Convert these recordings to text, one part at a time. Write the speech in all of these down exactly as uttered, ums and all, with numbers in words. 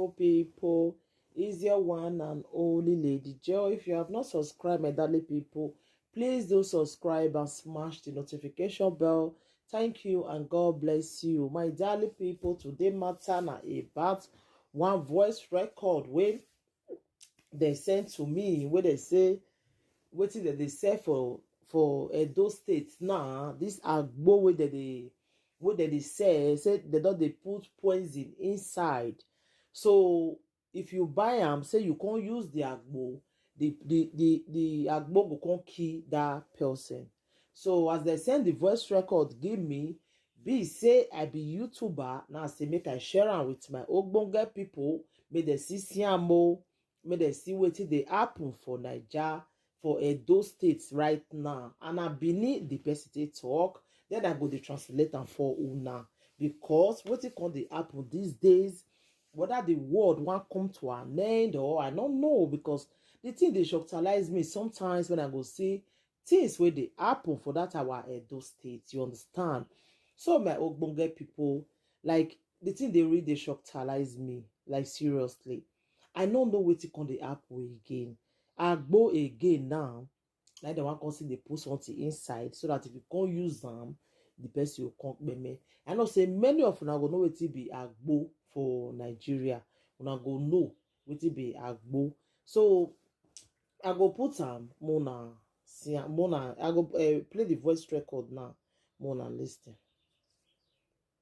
People, is your one and only Lady Joy. If you have not subscribed, my darling people, please do subscribe and smash the notification bell. Thank you and God bless you. My darling people, today matter na about one voice record wey dem send to me, wey dem say wetin dem dey sell for for Edo State now. This agbo wey dem dey wey dem dey sell, say dem don dey put poison inside. So if you buy am, say you come use the agbo, the the the the agbo go come kill that person. So as dem send the voice record give me, be say I be YouTuber, na say make I share am with my ogbonge people, make dem see see am o, make dem see wetin dey happen for Naija, for Edo State right now. And na Benin the person take talk, then I go dey translate am for una, because wetin come dey happen these days, whether the world wan come to an end or I no know, because the thing dey shocktalize me sometimes when I go see things wey dey happen for that our Edo State, you understand? So my ogbonge people, like, the thing dey really dey shocktalize me, like, seriously. I no know wetin come dey happen again. Agbo again now, like dem wan come see dey put something inside so that if you come use am, the person go come kpeme. I know say many of una go know wetin be agbo for Nigeria. Una go know wetin be agbo. So I go put am, mona see am, mona I go uh, play the voice record now, mona listen.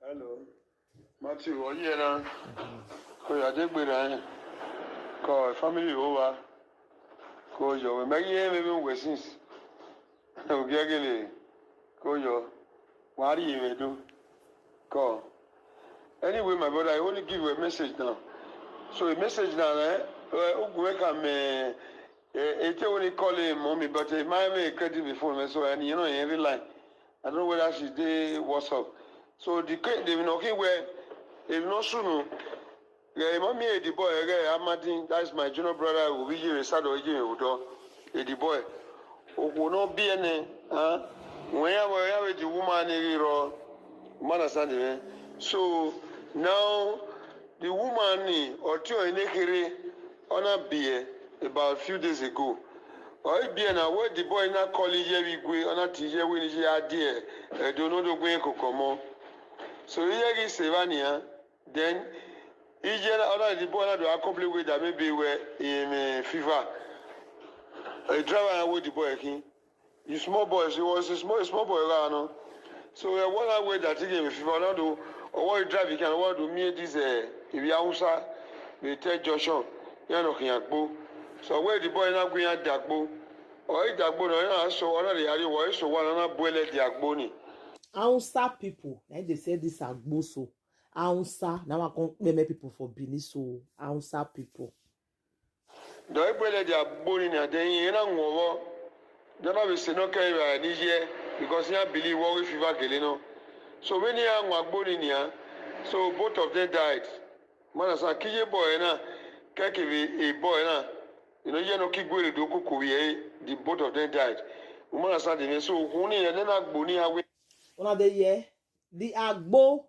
Hello. Matthew, oye na. Ko ya de gbera yin. Ko family o wa. Ko yo we me ye me me we since. O gege le. Ko yo. Wa ri we do. Ko. Anyway, my brother, I only give you a message now. So a message now, eh? Ogun ka me. Ete only call him mommy, but he might make credit before me, so and you know every line. I don't know whether she dey WhatsApp. So the case dey knocking where if no sunu. Yeah, mommy, the boy, yeah, Amadi, that's my junior brother. We here is sad or you do. The boy. Oku no be any. Huh? When you have the woman in Iro, man understand me. So now the woman ni or tio inekere ona be about few days ago. Or e be na where the boy na call ye we gwe ona ti ye we ni ye adie. E do no do gwe ko komo. So ye gi sevania. Then ije na ona the boy na do accomplish with that maybe where in uh, fever. A driver and with the boy king. You small boy, she was a small small boy around. So uh, what I wait that he gave me fever now do or what you drive you can what do me this uh, if you Hausa, we tell Joshua, you know can go. So where the boy now going at Dagbo. Or if Dagbo no, you know, so one of the area where so one and boil the Agboni. Hausa people, like they say this agbo so. Hausa, now I come many people for Benin, so Hausa people. Do I boil the Agboni na then you know what? Then I will say no care ni here because you believe what we fever gelino. So when you are Agboni niya, so both of them died. Man, as a kiye boy na, keke a boy na. You know, you know, keep going to do kuku. The both of them died. Woman, as a so who ni and then Agboni away. Una dey hear? The agbo,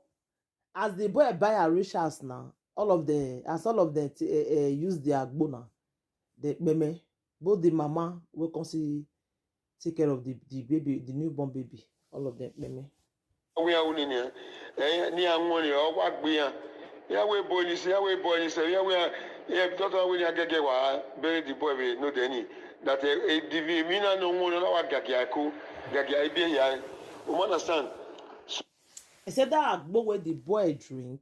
as the boy buy a rich house now, all of them, as all of them t- uh, uh, use the agbo now, the meme, both the mama will come see take care of the, the baby, the newborn baby, all of them meme. We are winning here. Eh, ni anwoni o wa gbe ya. Ya we boy ni se, ya we boy ni se, ya we ya doctor we ni agege wa bury the boy we no deni. That eh, eh the me na no one na wa gage ko, gage ibi ya. You understand? I said that agbo where the boy drink,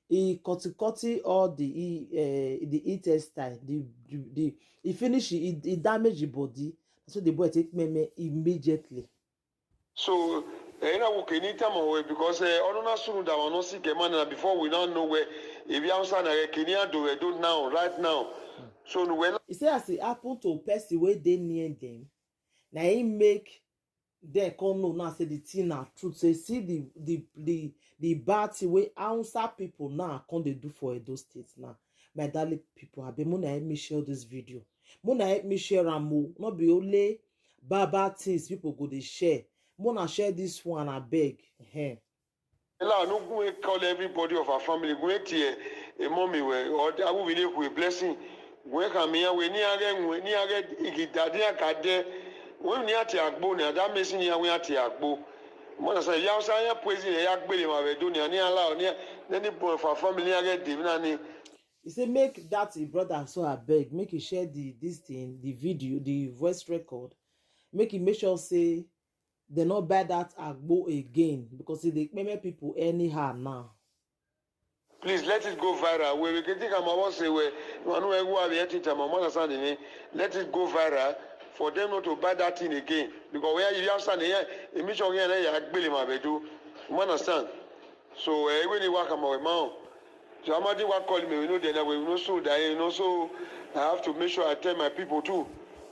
he cutty cutty all the he, uh, the intestine, the the, the he finish he, he damage the body. So the boy take meme immediately. So eh, na wo keni tama we because eh, ono na sunu da ono si ke man na before we don't know where if you answer na keni do we do now right now. So no we He say as it happen to person wey dey near them, na him make dem come know now say the thing na truth. Say see the the the the bad thing wey Hausa people now come dey do for Edo State now. My darling people, abeg mona help me share this video. Mona help me share am o. No be only bad bad things people go dey share. Mona share this one abeg. Ehen. Ela no go and call everybody of our family. Go and tear. Emo mi we, o da wu vine ku blessing. We ka mi ya we ni age nwe, ni age igida ni akade. We ni ati agbo ni ada mesi ni we ati agbo. Mo na say ya sa ya poison ya gbele ma we do ni ani ala ni any boy for family ni age de na ni. He say make that him brother so abeg make he share the this thing, the video, the voice record, make he make sure say they no buy that agbo again because e dey kpeme people anyhow now. Please let it go viral. We we can think I'm about say we we know who are the editor, my mother son in let it go viral for them not to buy that thing again. Because we are you have son here, a mission here, they are gbele ma we do. You understand? So eh, when you walk my mouth. So I'm not what call me, we know then we know so that you know so I have to make sure I tell my people too.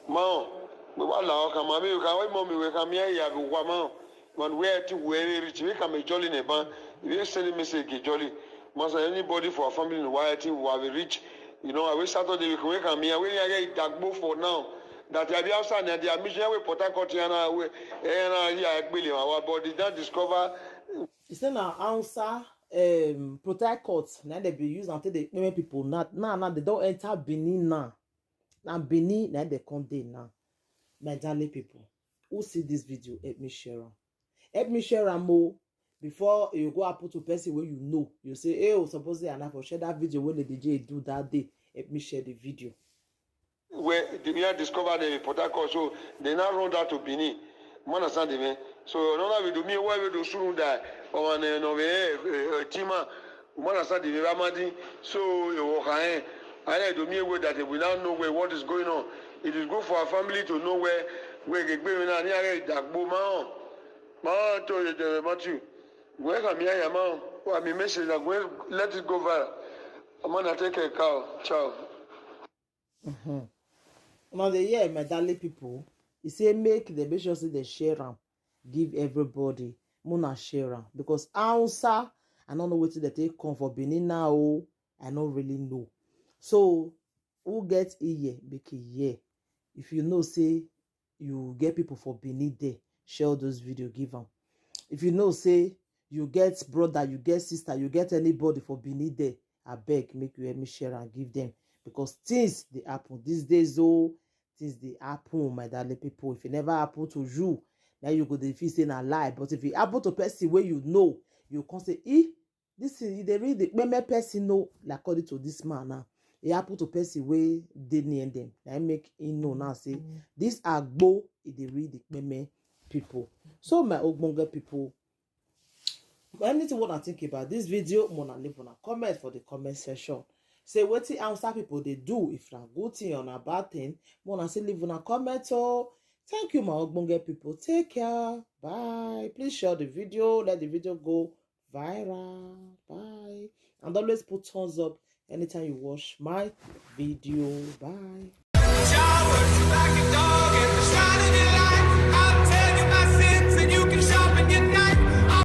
Mount, we wa la ka ma me ka we mo mi we ka mi ya bi wa ma. Man we ti we re rich we ka me jolly ne ban. We send message ke jolly. Masa anybody for our family in why ti wa we rich. You know, I wish Saturday we can we ka mi ya we ya get dagbo for now. That I be outside na the admission we Port Harcourt ya na we e na ya gbele wa but did not discover. He say na Hausa um, protect court na dem be use am take dey kpeme people now now now they don enter Benin now. Na Benin na dem come dey now. My darling people, who see this video, help me share am. Help me share am o. Before you go happen to person wey you know, you say, hey, oh, suppose say I for share that video wey Lady J do that day. Help me share the video. Where the we are discovered in Port Harcourt, so they now run that to Benin. You understand me? So another we do me why we do soon die. Or an no we tima. You understand me? Ramadi. So you walk ahead. I do me away that we now know where what is going on. It is good for our family to know where where they go now. Near that Boma. Ma to you the Matthew. Where can me I am? I mean message that where let it go viral. I'm gonna take a cow. Ciao. Una dey hear, my darling people? He say make dem make sure say dem share am give everybody. Muna share am because Hausa, I no know wetin dem take come for Benin now o. I no really know. So who get ear make e hear. If you know say you get people for Benin there, share all those video give am. If you know say you get brother, you get sister, you get anybody for Benin there, abeg make you help me share and give them because things dey happen these days. Oh, things dey happen, my darling people. If it never happen to you, now you go dey feel say na lie. But if it happen to person wey you know, you come say, eh, this thing e dey really dey kpeme person, no, like according to this man now, e happen to person wey dey near them. Na im make him know now say this agbo e dey really dey kpeme people. So my ogbonge people, anything wey una think about this video, una leave una comment for the comment section. Say wetin Hausa people dey do, if na good thing or na bad thing, una still leave una comment o. Thank you, my ogbonge people. Take care. Bye. Please share the video. Let the video go viral. Bye. And always put thumbs up anytime you watch my video. Bye.